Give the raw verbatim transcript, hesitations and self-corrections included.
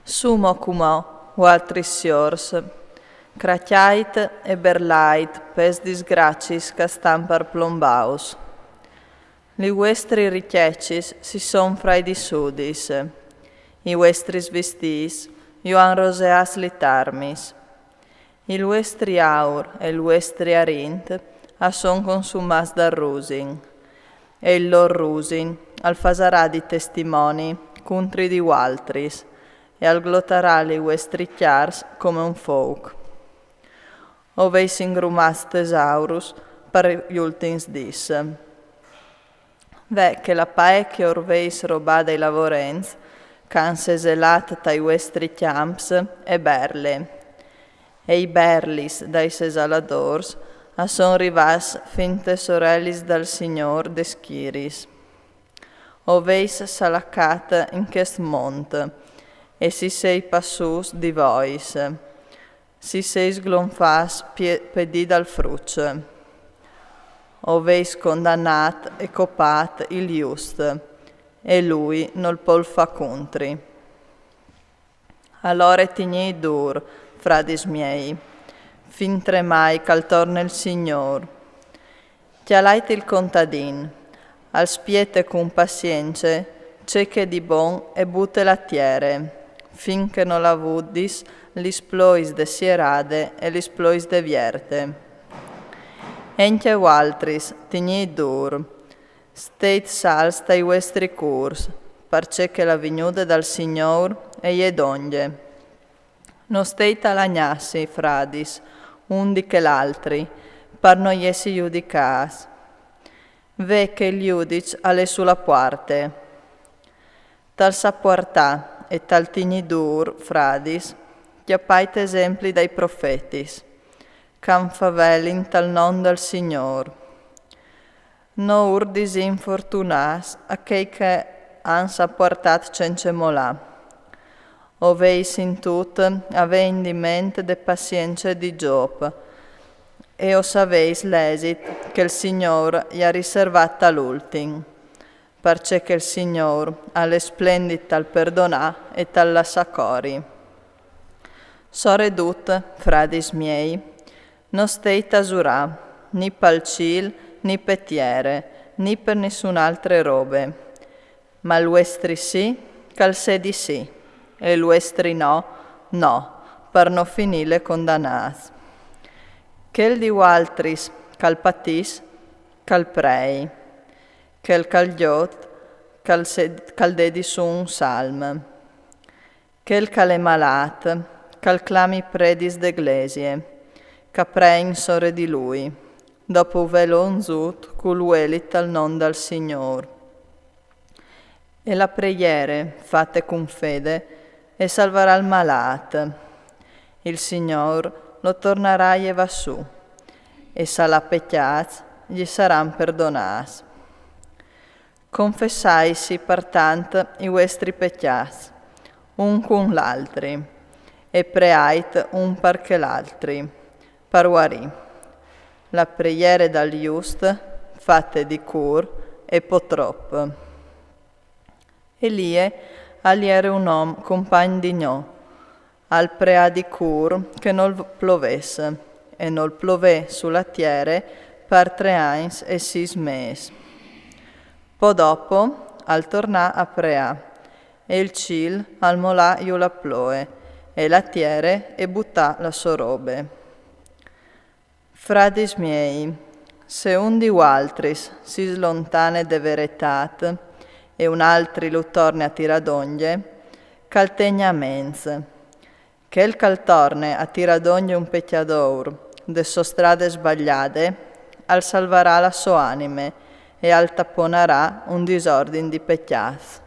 Su mo cumò, vualtris siors, cracjait e berlait pes disgracis ch'a stan par plombaus. Li vuestri ricjecis si son fraidissudis, i vuestris vistîts ju àn roseâts li tarmis. Il vuestri aur e il vuestri arint a son consumâts dal rusin, e il lôr rusin al fasarà di testimoni cuntri di vualtris, e al glotarà li vuestri cjars come un fouc. O veis ingrumâts tesaurus par i ultins dîs. Ve che la pae che or veis robà dai lavorents, ch'an seselât tai vuestri cjamps, e berle. E i berlis dai sesaladôrs a son rivâts fin tes orelis dal Signôr des schiris. O veis salacât in chest mont, e si seis passûts di vois, si seis glonfâts pie-, pe dì dal fruç. O veis condanât e copât il just, e lui nol pol fâ cuntri. Alore tignît dûr, fradis miei, fin tremai ch'al torne il Signôr. Cjalait il contadin, al spiete cun pazience ce che di bon e bute la tiere, fin che nol à vût lis plois de sierade e lis plois de vierte. Encje vualtris tignît dûr, steit salts tai vuestri cûrs, parcè che la vignude dal Signôr e je dongje. No steit a lagnâsi, fradis, un di chel altri, par no jessi judicâts. Ve che il judiç al è su la puarte. Tal sapuartâ e tal tignî dûr, fradis, cjapait esempli dai profetis, ch'an favelin tal non dal Signôr. No ur disìn fortunâts a chei ch'an sapuartât cence molâ. O veis in dut avê in diment de pazience di Gjop, e o saveis lesit che il Signôr i à riservât tal ultin, parcè che il Signôr al è splendit tal perdonâ e tal lassâ cori. Sore dut, fradis miei, no steit a zurâ, ni pal cîl, ni pe tiere, ni pe nissun'altre robe. Ma il vuestri sì, ch'al sedi sì, e il vuestri no, no, par no finî condanâts. Chel di vualtris ch'al patìs, ch'al prei. Chel ch'al gjot, ch'al se-, ch'al dedi sù un salm. Chel ch'al è malât, ch'al clami predis de glesie, ch'a prein sore di lui, dopo vêlu unzût cul vueli tal non dal Signôr. E la preiere, fate cun fede, e salvarà il malât. Il Signôr lo tornarà a jevâ sù, e s'al à pecjâts, gli saran perdonâts. Confessaitsi partant i vuestri pecjâts, un cun l'altri, e preait un par chel altri, par vuarî. La preiere dal just, fate di cûr, e pò trop. Elie al jere un om compagn di Gno, al preà di cûr che nol plovès, e nol plovè su la tiere par trê agns e sîs mês. Po dopo al tornà a preà, e il cîl al molà jù la ploe, e la tiere e butà la sô robe. Fradis miei, se un di vualtris si slontane de veretât, e un altri lu torne a tirâ dongje, ch'al tegna a ments. Chel ch'al torne a tirâ dongje un pecjadour de sô strade sbaliade, al salvarà la sô anime e al taponarà un disordin di pecjâts.